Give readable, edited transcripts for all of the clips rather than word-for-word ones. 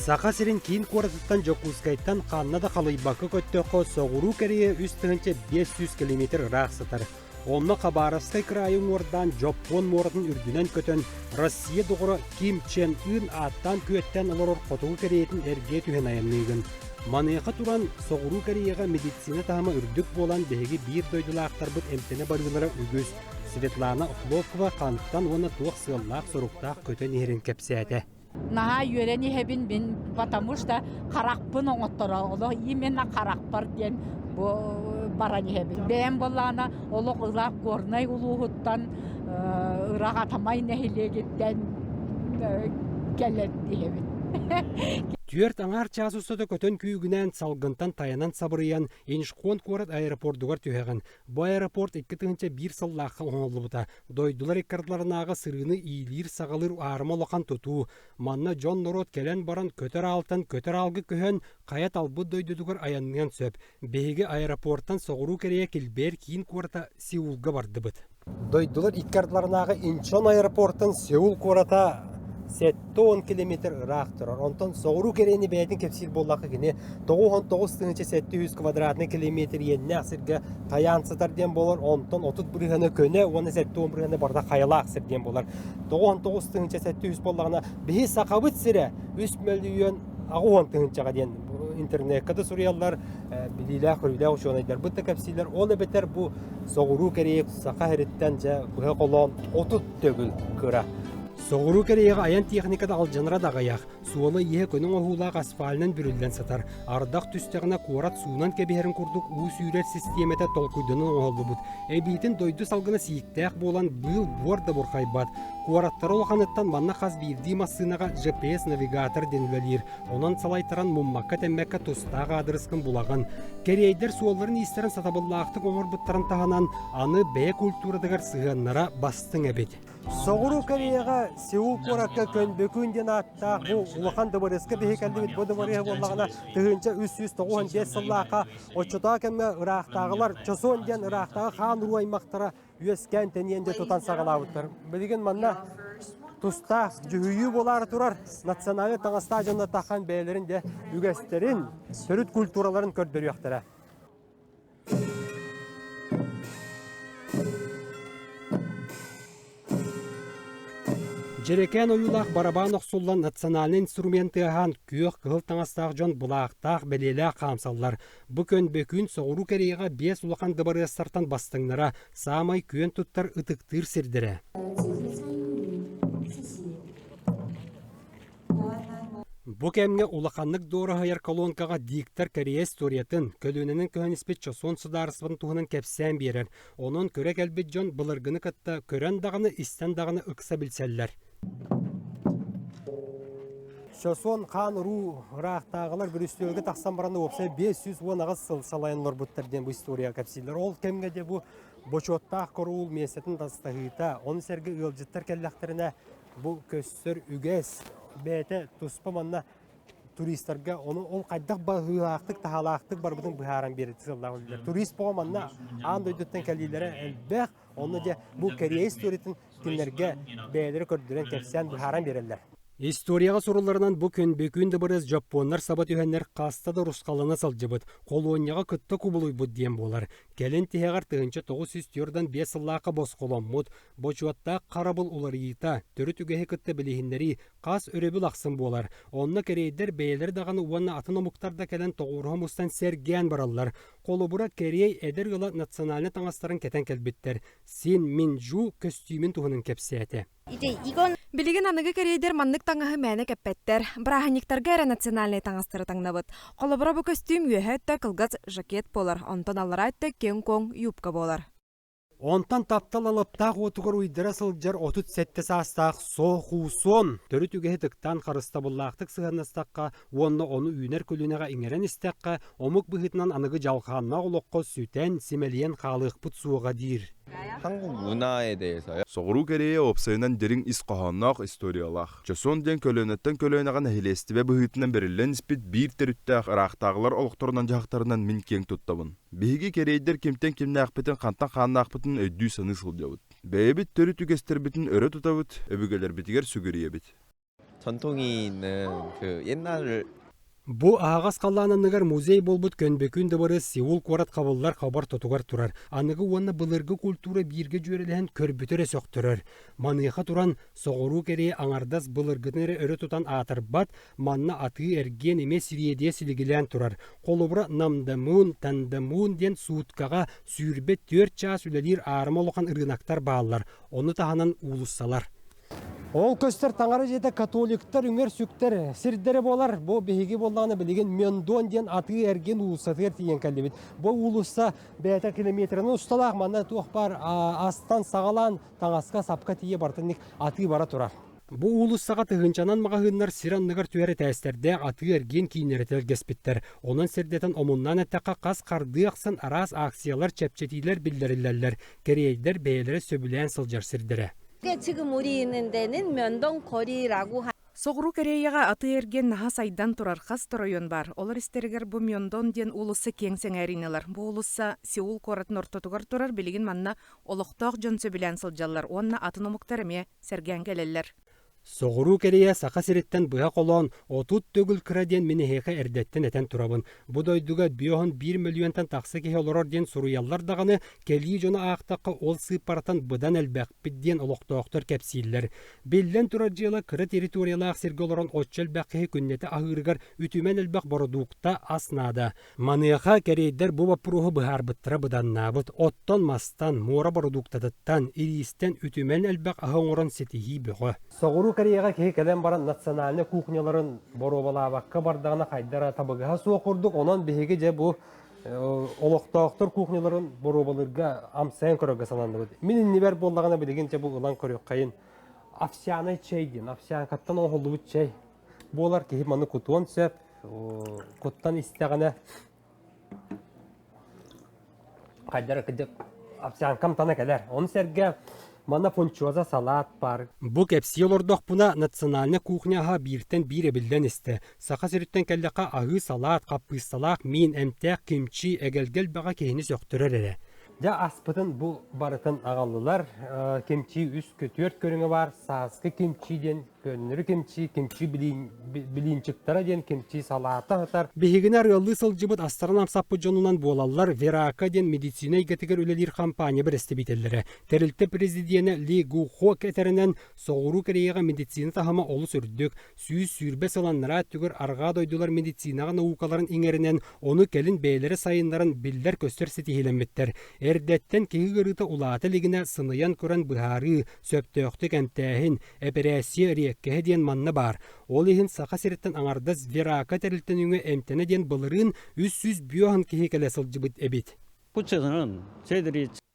Саха сирин киин куоратыттан Дьокуускайтан ханна да халыйбакка көттөххө, Соҕуруу Корея 3500 километр ыраах сытар. Онно Хабаровскай кыраайы уҥуордаан Дьоппуон муоратын үрдүнэн көтөн, Россия доҕоро Ким Чен Ын ааттаан күөттээн олорор Хотугу Кореятын эргийэ түһэн айанныыгын. Маныаха туран, Соҕуруу Кореяҕа медицина таһыма үрдүк буолан, биһиги биир дойдулаахтарбыт эмтэнэ барыылара үгүс. Светлана Охлопкова хантан уонна туох сыаллаах-соруктаах көтөн иһэрин кэпсээтэ. Наһаа үөрэн иһэбин мин, потому что харахпын оҥотторо, олох именно харахпар диэн бу баран иһэбин. Бэйэм буоллаҕына олох ыраах Горнай улууһуттан, ыраах Атамай нэһилиэгиттэн кэлэн иһэбин. Түөрт аҥаар чаас устата көтөн күүгүнээн салгынтан тайанан сабырыйан Инчхон куорат аэропордугар түһэҕин. Бу аэропорт 2001 сыллаахха оҥоһуллубута. Дойдулар иккардыларынааҕы сырыыны иилиир-саҕалыыр аарыма улахан тутуу. Манна дьон-норуот кэлэн баран көтөр аалтан көтөр аалга көһөн, хайа талбыт дойдутугар айанныан сөп. Биһиги аэропортан Соҕуруу Корея килбиэр киин куората Сеулга бардыбыт. Дойдулар икки ардыларынааҕы Инчон аэропортан Сеул куората 70 километр ыраах турар. Онтон Соҕуруу Кореяны бэйэтин кэпсиир буоллахха кини 99 700 квадратный километр иэннээх сиргэ тайаан сытар диэн буолар. Онтон 30 бырыһыана көнө уонна 70 бырыһыана барыта хайалаах сир диэн буолар. 99 700 буоллаҕына биһи Сахабыт сирэ 3 мөлүйүөн 80 тыһыынчаҕа диэн интернекка да суруйаллар, билиилээх-көрүүлээх учуонайдарбыт да кэпсииллэр. Ол эбэтэр бу Соҕуруу Корея Саха сириттэн дьэ быһа холоон 30 төгүл кыра. Соҕуруу Кореяҕа айан техниката алдьанара да аҕыйах. Суола-ииһэ көнө оҥоһуулаах асфальынан бүрүллэн сытар. Ардах түстэҕинэ куорат суунан кэбиһэрин курдук уу сүүрэр систиэмэтэ толкуйданан оҥоһуллубут. Эбиитин дойду салгына сииктээх буолан быыл буор да бурхайбат. Куораттара улаханыттан манна хас биирдии массыынаҕа GPS-навигатор диэн үлэлиир. Онон салайтаран муммакка-тэммэккэ тустаах аадырыскын булаҕын. Кэриэйдэр суолларын-иистэрин сатабыллаахтык оҥорбуттарын таһынан, аны бэйэ культуратыгар сыһыаннара бастыҥ эбит. Соҕуруу Кореяҕа Сеул куоракка Көнбөкүүн диэн ааттаах бу улахан дыбарыаска биһи кэллибит. Бу дыбарыаһы буоллаҕына 1395 сыллаахха оччотооҕу кэмҥэ ыраахтааҕылар Чосон диэн ыраахтааҕы хаан уруу аймахтара үөскээн тэнийэн дьэ тутан саҕалаабыттар. Билигин манна тустаах дьүһүйүү буолаары турар национальнай таҥастаах дьонно тахан бэйэлэрин дьэ үгэстэрин, төрүт культураларын көрдөрүөхтэрэ. Дьэрэкээн ойуулаах барабаан охсуллан национальнай инструмент тыаһаан күөх кыһыл таҥастаах дьон былаахтаах бэлиэлээх хаамсаллар. Бу күн Бөкүүн Соҕуруу Кореяҕа биэс улахан дыбарыастартан бастыҥнара, саамай күөн туттар ытыктыыр сирдэрэ. Бу кэмҥэ улаханнык дуораһыйар колонкаҕа диктор Корея историятын, көлүөнэнэн көһөн испит Чосон судаарыстыбатын туһунан кэпсээн биэрэр. Онон көрө кэлбит дьон былыргыны кытта көрөн даҕаны, истэн даҕаны ыкса билсэллэр. Чосон хаан уруу ыраахтааҕылар бүрүстүөлгэ тахсан баран уопсай 518 сыл салайан олорбуттар диэн бу историяҕа кэпсииллэр. Ол кэмҥэ дьэ бу бочуоттаах коруул миэстэтин тастаһыыта, ону сэргэ ыалдьыттар кэллэхтэринэ Бу көстөр үгэс бэйэтэ туспа манна туристарга ону ол хайдах баһыылаахтык таһаалаахтык барбытын быһааран биэрэр сыаллаах үлэлэр. Турист боҕо манна аан дойдуттан кэлиилэрэ элбэх, онно дьэ бу Корея историятын кинилэргэ бэйэлэрэ көрдөрөн кэпсээн быһааран биэрэллэр. Историяҕа сурулларынан бу күн Бөкүүн дыбарыас дьоппуоннар саба түһэннэр хаста да урусхаллана сылдьыбыт, холуонньаҕа кытта кубулуйбут диэн буолар. Кэлин тиһэҕэр 1945 сыллаахха босхоломмут, Бочуоттаах харабыл уларыйыыта, төрүт үгэһи кытта билиһиннэрии хас өрөбүл ахсын буолар. Онно кэриэйдэр бэйэлэрэ даҕаны уонна атын омуктар да кэлэн тоҕуоруһа мустан сэргээн бараллар. Холобура, кэриэй эдэр ыала национальнай таҥастарын кэтэн кэлбиттэр. Син Мин Жу көстүүмүн туһунан кэпсээтэ. Билигин аныгы кэриэйдэр маннык таҥаһы мээнэ кэппэттэр. Бырааһынньыктарга эрэ национальнай таҥастары таҥнабыт. Холобура, бу көстүүм үөһэ өттө кылгас жакет буолар, онтон аллараа өттө киэҥ-куоҥ юбка буолар. Онтон таптал алыптаах уотугар уйдара сылдьар 37 саастаах Со Ху Сон төрүт үгэһи тыктаан харыстабыллаахтык сыһыаннастахха уонна ону үүнэр көлүөнэҕэ иҥэрэн истэххэ, омук быһыытынан аныгы дьалхааннаах олоххо сүтэн, симэлийэн хаалыахпыт суоҕа диир. 한국 문화에 대해서요? Соҕуруу Корея уопсайынан дириҥ ис хоһоонноох историялаах. Чосон диэн көлүөнэттэн көлүөнэҕэ нэһилиэстибэ быһыытынан бэриллэн испит биир төрүттээх ыраахтааҕылар олохторунан-дьаһахтарынан мин киэҥ туттабын. Биһиги кэриэйдэр кимтэн кимнээхпитин, хантан хааннаахпытын өйдүү-саныы сылдьабыт. Бэйэбит төрүт үгэстэрбитин өрө тутабыт, өбүгэлэрбитигэр сүгүрүйэбит. 전통이 있는 그 옛날을 Бу аһаҕас халлаан анныгар музей буолбут Көнбөкүүн дыбарыас Сеул куорат хабыллар хабар тотугар турар. Аныгы уонна былыргы культура бииргэ дьүөрэлэһэн көрбүтү эрэ сөхтөрөр. Маныаха туран, соҕуруу Кэриэйэ аҥардас былыргытын эрэ өрө тутан аатырбат, манна атыы-эргиэн эмиэ сириэдийэ силигилээн турар. Холобура, Намдамуун, Тандамуун диэн сууткаҕа 24 чаас үлэлиир аарыма улахан ырыынактар бааллар, ону таһынан уулуссалар. Ол көстөр таҥара дьиэтэ католиктар үҥэр-сүктэр сирдэрэ буолар. Бу биһиги буоллаҕына билигин Мендон диэн атыы-эргиэн уулуссатыгар тиийэн кэллибит. Бу уулусса бэйэтэ километрынан усталаах, манна туох баар астан саҕалаан таҥаска-сапка тиийэ барытын атыы бара турар. Бу уулуссаҕа тыһыынчанан маҕаһыыннар сир анныгар түһэр этээстэрдээх атыы-эргиэн кииннэрэ тэлгэспиттэр. Онон сирдэтэн омуннаан эттэххэ, хас хардыы ахсын араас акциялар, чэпчэтиилэр биллэриллэллэр. Кэриэйдэр бэйэлэрэ сөбүлээн сылдьар сирдэрэ. Соҕуруу Кореяҕа атыы-эргиэн наһаа сайдан турар хас да оройуон баар. Олор истэригэр бу Мёндон диэн уулусса киэҥ сэҥээриини ылар. Бу уулусса Сеул куоратын ортотугар турар, билигин манна олохтоох дьон сөбүлээн сылдьаллар уонна атын омуктар эмиэ сэргээн кэлэллэр. Соҕуруу Корея Саха сириттэн быһа холоон 30 төгүл кыра диэн мин эһиэхэ эрдэттэн этэн турабын. Бу дойдуга 51 мөлүйүөнтэн тахса киһи олорор диэн суруйаллар даҕаны, кэлии дьону аахтахха ол сыыппараттан быдан элбэхпит диэн олохтоохтор кэпсииллэр. Биллэн турар дьыала кыра территориялаах сиргэ олорон оччо элбэх киһи күннэтэ аһыырыгар үтүмэн элбэх бородуукта, ас наада. Маныаха кэриэйдэр бу боппуруоһу быһаарбыттара быданнаабыт. Оттон-мастан, муора бородууктатыттан, ириистэн үтүмэн элбэх аһы оҥорон ситиһии бөҕө. Соҕуруу Кореяҕа киһи кэлэн баран национальнай кухняларын боруобалаабакка бардаҕына хайдара табыгаһа суох курдук. Онон биһиги дьэ бу олохтоохтор кухняларын боруобалыырга амсайан көрөргө сананныбыт. Мин иннибэр буоллаҕына билигин дьэ бу ылан көрүөххэйин. Овсяный чэй диэн, овсянкаттан оҥоһуллубут чэй буолар киһи маны кутуон сөп. Куттан истэҕинэ хайдара кырдьык овсянкам тана кэлэр. Ону сэргэ манна фунчоза салаат баар. Бу кэпсии олордохпуна национальнай кухня аһа бииртэн биир эбиллэн истэ. Саха сириттэн кэллэххэ аһыы салаат, хаппыысталаах миин, эмтээх кимчи, эгэлгэ элбэҕэ киһини сөхтөрөр эрэ. Дьэ аспытын бу барытын аҕаллылар. Кимчи үс түөрт көрүҥэ баар. Сааскы кимчи диэн Көннөрү кимчи, кимчи билиинчиктара диэн кимчи салаата сытар. Биһигини арыаллыы сылдьыбыт астарын амсаппыт дьонунан буолаллар Верака диэн медицина эйгэтигэр үлэлиир компания бэрэстэбиитэллэрэ. Тэрилтэ президенэ Ли Гу Хок этэринэн, Соҕуруу Кореяҕа медицина таһыма олус үрдүк, 120 сыл анараа өттүгэр арҕаа дойдулар медицинаҕа наукаларын иҥэринэн, ону кэлин бэйэлэрэ сайыннаран биллэр-көстөр ситиһиилэммиттэр. Эрдэттэн киһи ыарыыта улаата илигинэ сыныйан көрөн быһаарыы, сөптөөхтүк эмтээһин, Эпэрээссийэ эриэккэһэ диэн манна баар. Ол иһин Саха сириттэн аҥардас Верака тэрилтэ нөҥүө эмтэнэ диэн былырыын 305 киһи кэлэ сылдьыбыт эбит.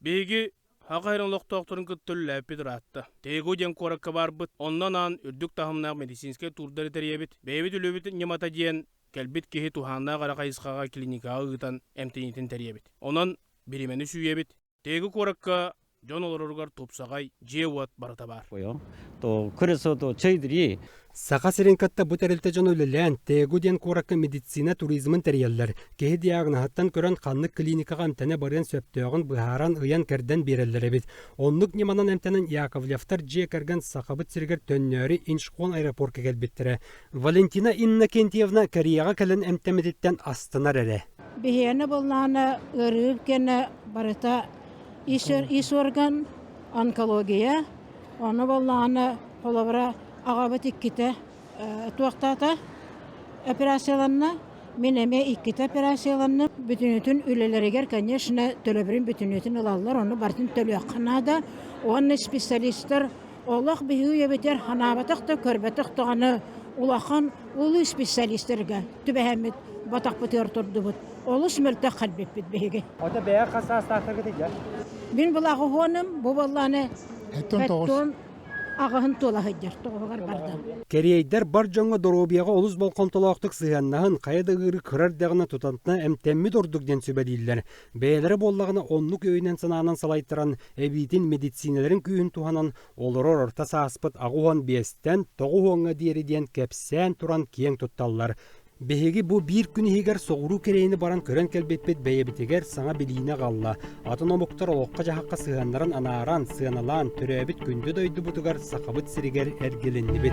Биһиги Саха сирин олохтоохторун кытта үлэлээбиппит ыраатта. Тегу диэн куоракка баарбыт. Онно анаан үрдүк таһымнаах медицинскэй туурдары тэрийэбит. Бэйэбит үлэбит ньымата диэн кэлбит киһи туһааннаах эрэ хайысхаҕа клиникаҕа ыытан эмтэниитин тэрийэбит. Онон бириэмэни сүүйэбит. Тегу куоракка дьон олороругар тупсаҕай дьиэ-уот барыта баар. Саха сирин кытта бу тэрилтэ дьоно үлэлээн, Тегу диэн куоракка медицина туризмын тэрийэллэр. Киһи диагноһыттан көрөн ханнык клиникаҕа эмтэнэ барыан сөптөөҕүн быһааран ыйан-кэрдэн биэрэллэр эбит. Оннук ньыманан эмтэнэн Яковлевтар дьиэ кэргэн Сахабыт сиригэр төннөөрү Инчхон аэропорка кэлбиттэрэ. Валентина Иннокентьевна Кореяҕа кэлэн эмтэммититтэн астынар эрэ. Биһиэнэ буоллаҕына ыарыы кэннэ барыта ис орган, онкология, ону буоллаҕына холобура аҕабыт иккитэ туохтаата операцияланна, мин эмиэ иккитэ операцияланным. Бүтүнүтүн үлэлэригэр, конечно, төлөбүрүн бүтүнүтүн ылаллар, ону барытын төлүөххэ наада. Уонна специалистар олох биһиги үйэбитигэр ханаабатах да, көрбөтөх даҕаны улахан улуу специалистарга түбэһэммит батахпытыгар турдубут. Олус мөлтөх кэлбиппит биһиги. Ото бэйэ хас саастаахтаргытый дьэ? Мин былаҕыһуоным бу буоллааны пэттон аҕыһын туола сылдьар тоҕуһугар барда. Кэриэйдэр бар дьоҥҥо доруобуйаҕа олус болҕомтолоохтук сыһыаннаһын, хайа да ыарыы кыра эрдэҕинэ тутатына эмтэммит ордук диэн сүбэлииллэр. Бэйэлэрэ буоллаҕына оннук өйүнэн-санаанан салайтаран, эбиитин медицинэлэрин күүһүн туһанан олорор орто сааспыт 85-тэн 90-ҥа диэри диэн кэпсээн туран киэҥ тутталлар. Биһиги бу биир күн иһигэр соҕуруу Кэрэйини баран көрөн кэлбиппит бэйэбитигэр саҥа билиини аҕалла. Атын омуктар олоххо-дьаһахха сыһыаннарын анааран, сыаналаан, төрөөбүт күндү дойдубутугар Сахабыт сиригэр эргилиннибит.